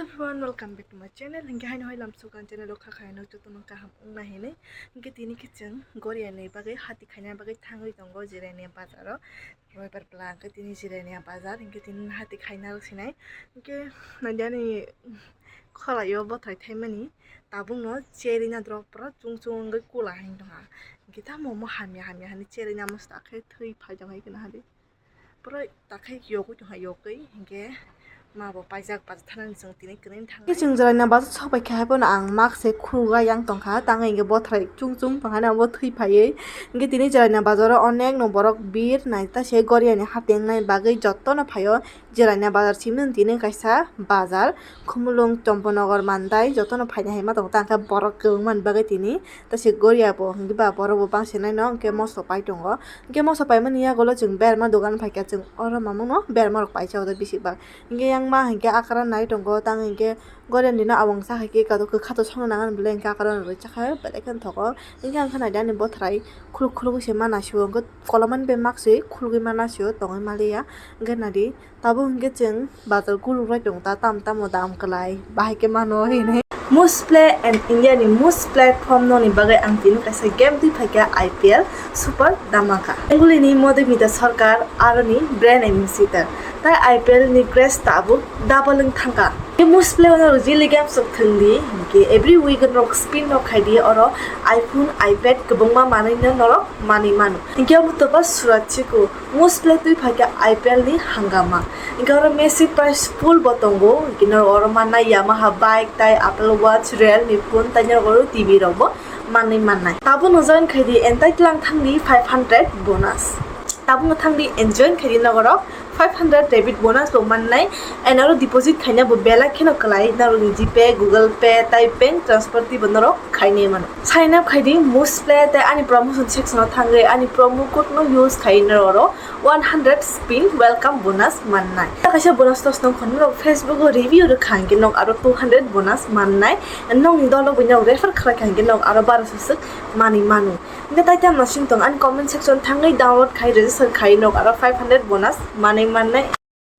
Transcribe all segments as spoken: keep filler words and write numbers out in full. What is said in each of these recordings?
Everyone, welcome back to my channel. Hinkhe haino hai lamsukang channel o kha khaino jotono kaham wngna hinwi. Hinkhe tini khe chwng Goria ni bagwi hati khaina bagwi thangwi tongo Jirania bazaro. Roibar bwla hinkhe tini Jirania bazar hinkhe tini hati khaina rw sinai. Hinkhe naidi ani khwlaio bothai thaimani tabukno cherina drop pura chung chung wngwi kula hai tongha. Hinkhe tamo omo hamya hamya hinwi cherina mwsta khe thwi phai tongha hai kheno hadi. Pura takhai yogwi tongkha yogwi hinkhe ma bo paijak paijak thanani chwng tini kwrwini thangwi. Chwng Jirania bazar sok pai khe hai phano ang mask se khulga yang tongkha tangwi hinkhe bothrai chung chung tongkha na bo thwi phaiwi. Hinkhe tini Jirania bazaro onek no borok bir nai ta se Goria ni hateng nai bagwi jotono phaio. Jirania bazar simi tini kaisa bazar Khumulwng Chomponogar Mandai jotono phaina hai ma tongo tangkhe borok kwbangma ni bagwi tini. Ta se Goria bo hinkhe ba borok bo bangsinai no hinkhe moso pai tongo. Hinkhe moso paimani yagulo chwng berma dogan phaikha chwng oro mamungno berma rok paisa oro bisi bak. Hinkhe yang ma hinkhe akra nai tongo tang hinkhe Goria ni no awang sa hai khe kato kwkha to songna nangan bwle hinkhe akra no rwchakha belai kheno thogo. Hinkhe ang khe naidi ani bothrai khuluk khuluk se mana sio hinkhe kolomani bai maksui khulugwi mana sio tongwi maliya hinkhe naidi. Tabuk hinkhe chwng bazar guluk bai tongo ta, tamo tamo dam kwlai, bahai khe mano hinwi. Mush Play and India ni Mush platform nokni bagwi ang tini kaisa game twi phaikha I P L Super Dhamaka. Bengali ni Madhumita Sarkar aroni brand ambassador. Tai I P L ni craze tabuk double wng thangkha. Tei Mush Play o norok jili games rok thwngdi, hinkhe every week norok spin rok khaidi, oro iPhone, iPad kwbangma manwi no norok manwi mano. Hinkhe omo toba Suraj Chiku. Mush Play twi phaikha I P L ni hangama. Hinkhe oro Messi prize pool bo tongo. Hinkhe norok oro mannai Yamaha bike, tai Apple Watch, Realme phone, tai norok oro T V rok bo manwi mannai. Tabukno join khaidi and tai tlang thangdi five hundred bonus. Tabukno thangdi and join khaidi norok five hundred debit bonus bo mannai and oro deposit khaina bo belai kheno kwlai norokni GPay, Google Pay tai bank transfer twi bo norok khainai mano. Sign up khaidi Mush Play tai ani promotion section o thangwi ani promo code no use khai norok oro one hundred spin welcome bonus mannai. Kaisa bonus to swnam khon norok Facebook o review rwkha hinkhe nok aro two hundred bonus mannai. Nokni dolo buino refer khlai kha hinkhe nok aro barosho swk manwi mano. Hinkhe tai tamo sing tong ani comment section thangwi download khai register khai nok aro five hundred bonus manwi mannai.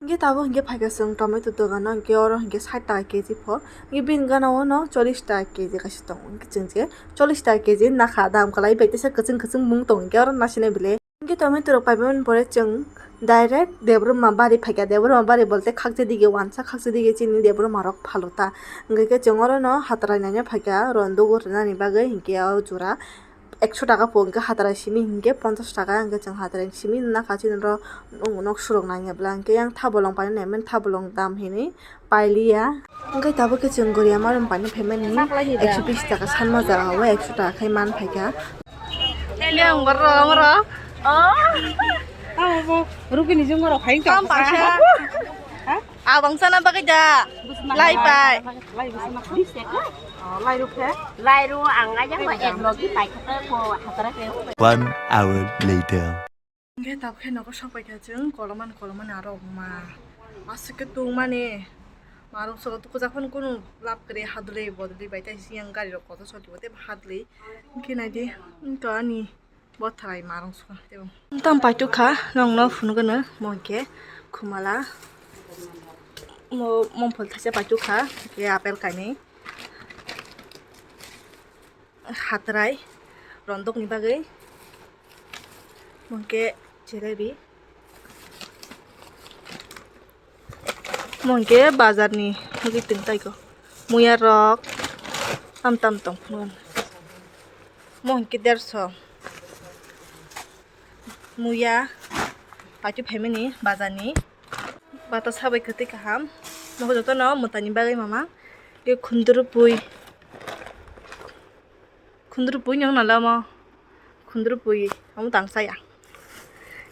Hinkhe tabuk hinkhe phaikha chwng tomato dogano, hinkhe oro hinkhe sait taka K G pho, hinkhe bini gana o no chollish taka K G kaisa tongo, hinkhe chwng je chollish taka K G nakha dam kwlai bai teisa kwchwng kwchwng mung tongo, hinkhe oro nasinai bele. Hinkhe tomato rok paimani pore chwng direct Debbarma bari phaikha, Debbarma bari bolte khakcha dige wansa khakcha dige chini Debbarma rok phalo ta, hinkhe chwng oro no hatrai naina phaikha rondugo rwnani bagwi, hinkhe o jora. Ekso taka po hwnkhe hatrai simi hinkhe ponchash taka hwnkhe chwng hatrai simi nakha chini oro nok surok nangya bwla hinkhe yang thabolong painani mani thabolong dam hinwi pailiya. Hinkhe tabuk khe chwng Goria marum paina phaimani ekso bish taka sanma jaga o ekso taka khai man phaikha. Yang borok amoro. Oh. Tamo bo rugini jungorok hai. Tam paisa. Ha? Abang sana bagwi da. Lai pai. Lai bai sana. Lai rukhe. Lai ru ang aja ko ek logi pai khata ko hatara ke. One hour later. Hinkhe tabukhe nogo sokpaikha chwng koloman koloman aro ma. Aswk khe tungmani. Marok sogo tukujak phano kunu lab kwrwi hadwlwi bodwlwi bai tai siyang gari rok kotor soklibo tei hadwlwi. Hinkhe naidi wngkha ani. Bothrai marung sukha tebo. Tam paitukha nongno phunugano mo hinkhe khumala. Mo mongphol thaisa paitukha hinkhe apple kainwi. Hatrai rondokni bagwi mo hinkhe jelebi. Mo hinkhe bazarni nugwi tong taiko muya rok tam tam tong phunukgo. Mo hinkhe derso muya paitwi phaimani bazarni bata sabai kwtwi kaham. Mo jotono mwtaini bagwi mama hinkhe khunduru pui. Khunduru pui nung nala omo. Khunduru pui omo tang saya.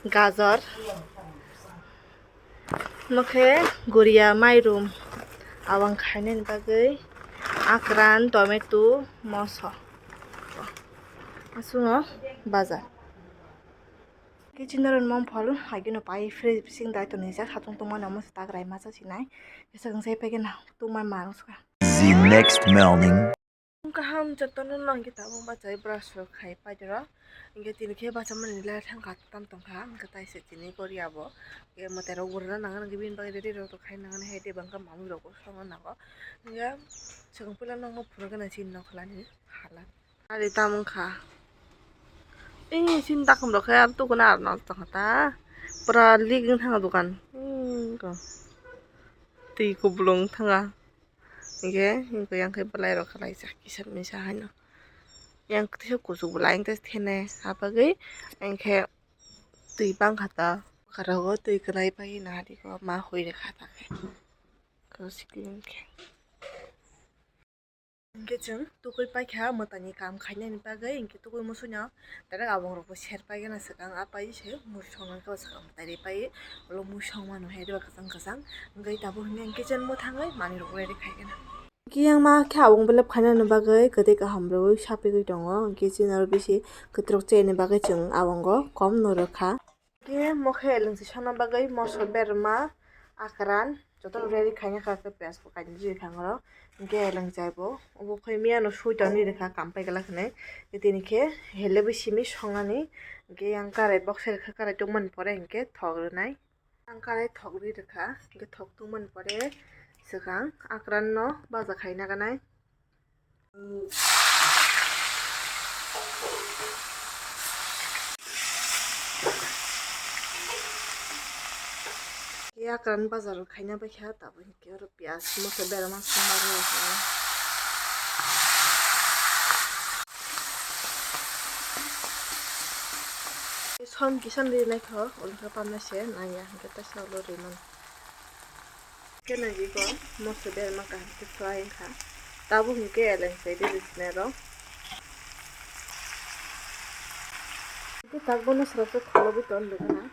Gajor. Nokhe goria mairum. Awang khainani bagwi akran, tomato, moso. Asungo baja. Kichinaron mongphol hagino pai fridge bising dai tonijak satung tongmani omo se tagrai masa sinai. Kisa kisa paikhe na tungmani manung suka. The next morning. Kaham jotono no hwnkhe tabuk bachai brush rok khai paidoro. Hwnkhe tini khe bachamani le thangkha tam tongkha, hwnkhe taise tini goriya bo. Hwnkhe mwtai rok gurina nangani hwnkhe bini bagwi ready rok khai nangani hai tei bangkha mamui rok bo songna nango. Hwnkhe swkang puila nokno phunukgwi nang chini nokhlani hala. Ari tam wngkha. Ee, chini takhum rok khe aro tukuna aro nw tongkha ta. Pura leak wng thanga dokan. Ee, ko. Twi kubulung wng thanga. Hwnkhe, hwnkhe yang khe belai rok kalaijak kisa misa haino. Yang kisa kuchuk belai wng tei thene ha bagwi. Hwnkhe twi bangkha ta. Kha rogo twi kwlai pai nahari ko ma hui rwkha ta khe. Ko sikli wngkhe. Hwnkhe chwng tukui paikha mwtaini kaam khainani bagwi, hwnkhe tukui musuino direct abongrokbo ser paigana swkang, a pai se mui songnankhe o swkang mwtai ri pai, ulo mui songmano hai diba kwchang kwchang, hwnkhe tabuk hwnkhe kitchen o thangwi manwirok ready khaigana. Hwnkhe yang ma khe abong belep khainani bagwi kwtwi kaham rwui sapigwi tongo, hwnkhe chini aro bisi kwtwirok chaini bagwi chwng abongo komno rwkha. Khe mo khe elengsi songna bagwi moso berma, akran jotono ready khaina kha khe piyaj bo kainwi rikha ang oro. Hwnkhe eleng chai bo obo khe miyano sui tongni rikha kam pai glak hinwi. Tini khe helebai simi songnani. Hwnkhe yang karai boksai rikha, karai tongmani pore hwnkhe thok rwnai. Ang karai thok ri rikha, hwnkhe thok tongmani pore swkang akran no baja khaina ganai. Yakran bazar o khaina baikha, tabuk hinkhe oro piyaj moso berama songma rwkha. Som kisa ri naithok, ulo khe pamna se nangya hinkhe teisa ulo ri mano. Khe naiwi bo moso berma kaham khe suwai wngkha. Tabuk hinkhe eleng chai di rwsinai rok. Hinkhe tak bono swrapsa kholobwi ton rwgana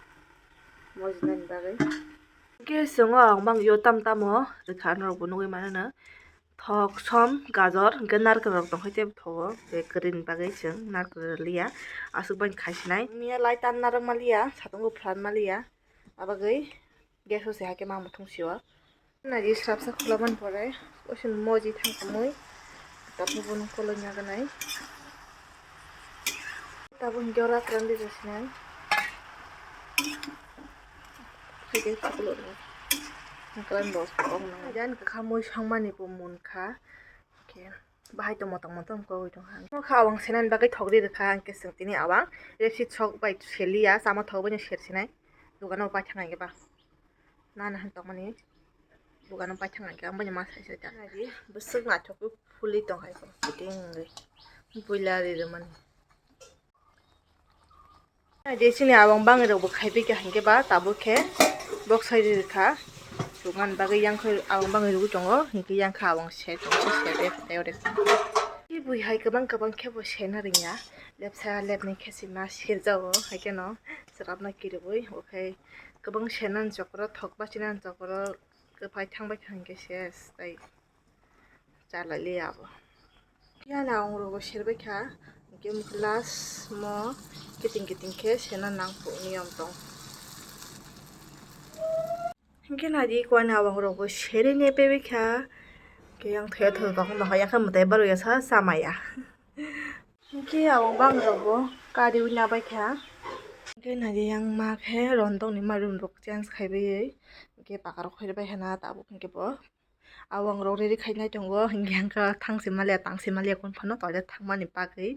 mojnani bagwi. Hinkhe chwng o ang bang yo tam tamo rwkha norok bo nugwi mano no. Thok, som, gajor, hinkhe narikal rok tongkha tei thogo, tei kwrwini bagwi chwng narikal rwliya, aswk bai khaisinai. Miya lai tan narwk maliya, satung bo phulan maliya, abagwi gas o se haikhe ma muthung sio. Nai di srapsa khulabani pore, oisin moji thang kamui, tabuk bono koloi naganai. Tabuk hinkhe oro akran di jasinai. Haikhe chuklo no. Akran bo kok nang. Jan kakha mui songmani bo munkha. Khe bahai to motong motong kogwi tongkha. Nokha awang senani bagwi thokri rwkha, hinkhe chwng tini awang repsi sok bai seliya, chama thok baino sersinai. Dogano paithak nai khe ba. Nana han tongmani. Dogano paithak nai khe ang baino ma sai sai ta. Nai di, bwswk naithok khe phulwi tong hai khe kiting wngwi. Buila ri rwmani. Nai di, chini abang bangwi rok bo khai phi kha hinkhe ba tabuk khe boksai ri rwkha. Chukmani bagwi yang khe abang bangwi rwgwi tongo, hinkhe yang khe abang se tong se se de tei ore. Tei bui hai kwbang kwbang khe bo sena rwngya, lepsa lepni khe se ma serjago hai kheno swrapna kiribwi, okhai kwbang senani chokro thok bachinani chokro kwphai thangbai kha hinkhe ses tei. Chalai liya abo. Phiya na ang rogo serbai kha, hinkhe last mo kiting kiting khe sena nang phuru niyom tong. Hinkhe nai di koi na ang rogo seri ne pebai kha. Hinkhe yang thoya thoya tong no haya khe mwtai barwi ya sa chamaya. Hinkhe ang bang rogo kari wi nabai kha. Hinkhe nai di yang ma khe rondong ni ma room rok change khai bai. Hinkhe paka rok khoi bai hana tabuk hinkhe bo. Awang rok ready khai nai tongo, hinkhe ang kha thang se maliya, tang se maliya, kung phano toilet thang mani bagwi.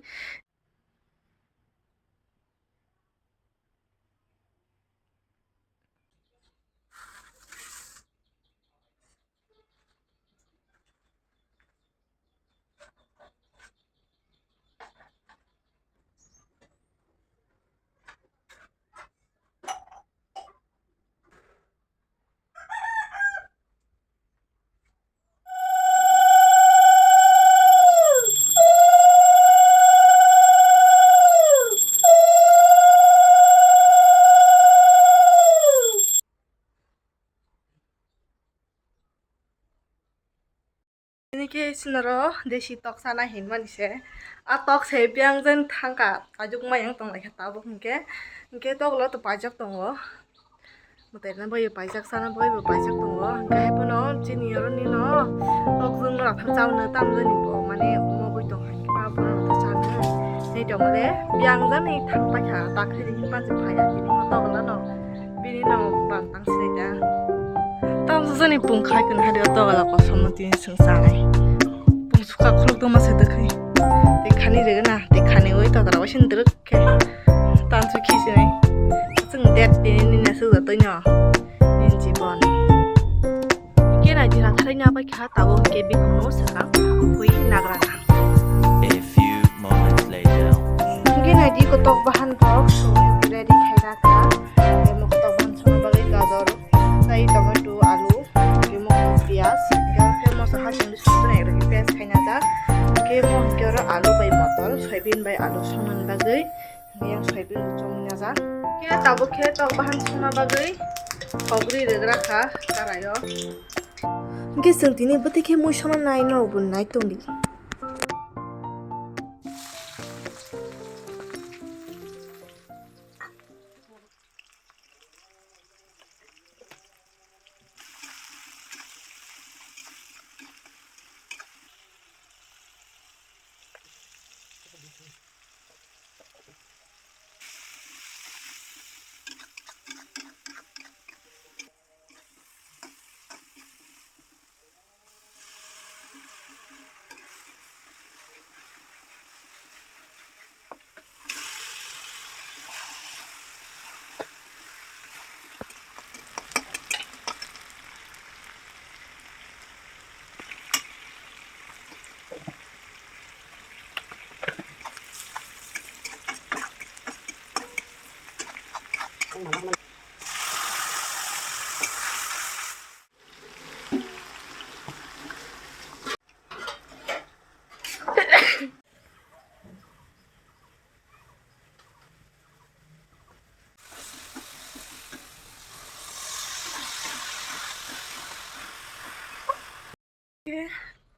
Nini khe sinoro desi tok sana hinmani se. A tok se biyang jen thangka, ajuk mayang tong lai kha tabuk hinkhe. Hinkhe tok lo to paijak tongo. Mwtai na bai paijak, sana bai bo paijak tongo. Hinkhe hai phano chini oro nino tok jwng no ratham chao no tam jani bo man. Ni mogwi tong hai khe ba borok rok ta chana. Ni tong le biyang jani thang pai kha, ta khe ni himpa je phai ya, tini mo togla no, bini no bantang se ta. Tam jani pung khai kun hari togla ko somo tini sung sanai. Pung suka khuluk tong ma se ta khai. Te khani rega na, te khani oi togla wa sin druk khe. Tam su khi se nai. Sung det tini ni na su da to no. Ni jibon. Hingke naidi ratharwi nabai kha, tabuk hingke bikhungno swkang bui nagrana. A few moments later. Hingke naidi kotok bahan rok songwi ready khaina kha. Emo kotok bahan songna bagwi gajor, tai tomato, alu, hingke mokol, piyaj, hingke moso hasing bising twnai rok piyaj khaina jak. Hingke mo hingke oro alu bai motor, soybean bai alu songna bagwi. Yang soybean chong naja. Khe tabuk khe tok bahan songna bagwi sogri rwgra kha karaio. Hingke chwng tini bwtwi khe mui songna nai norok bo nai tongdi.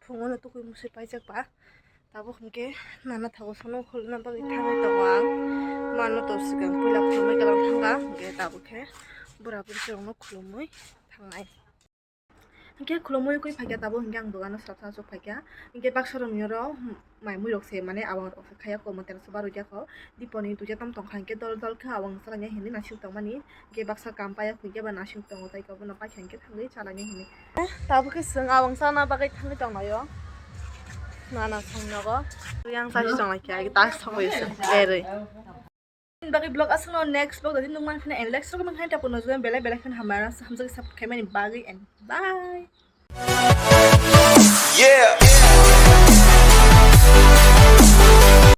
Phungo no tukui musui paijak ba. Tabuk hingke nana thago sono khulna bagwi thangwi tongo ang. Mano to swkang puila khulumui kalam thangkha, hingke tabuk khe bura buri rokno khulumui thangnai. Hingke khulumui ukui phaikha tabuk hingke ang dogano srapsa achuk phaikha. Hingke baksa romwi oro mai mui rok se mane awang rok se khaiya komo tersa barwi kha kho. Diponi duiya tam tongkha hingke dol dol khe awang salanya hinwi nasuk tongmani. Hingke baksa kam paiya hingke ba nasuk tongo tai khe bono paikha hingke thangwi chalanya hinwi. Tabuk khe chwng awang chana bagwi thangwi tonglaio. Nana songnogo. Yang chai tonglaikha ta songwi se berwi. Bagwi vlog aswkno next vlog dadi nukman khna and like sokman khna tapo nojwan belai belai khna hamjak subscribe khaimani bagwi and bye. Yeah.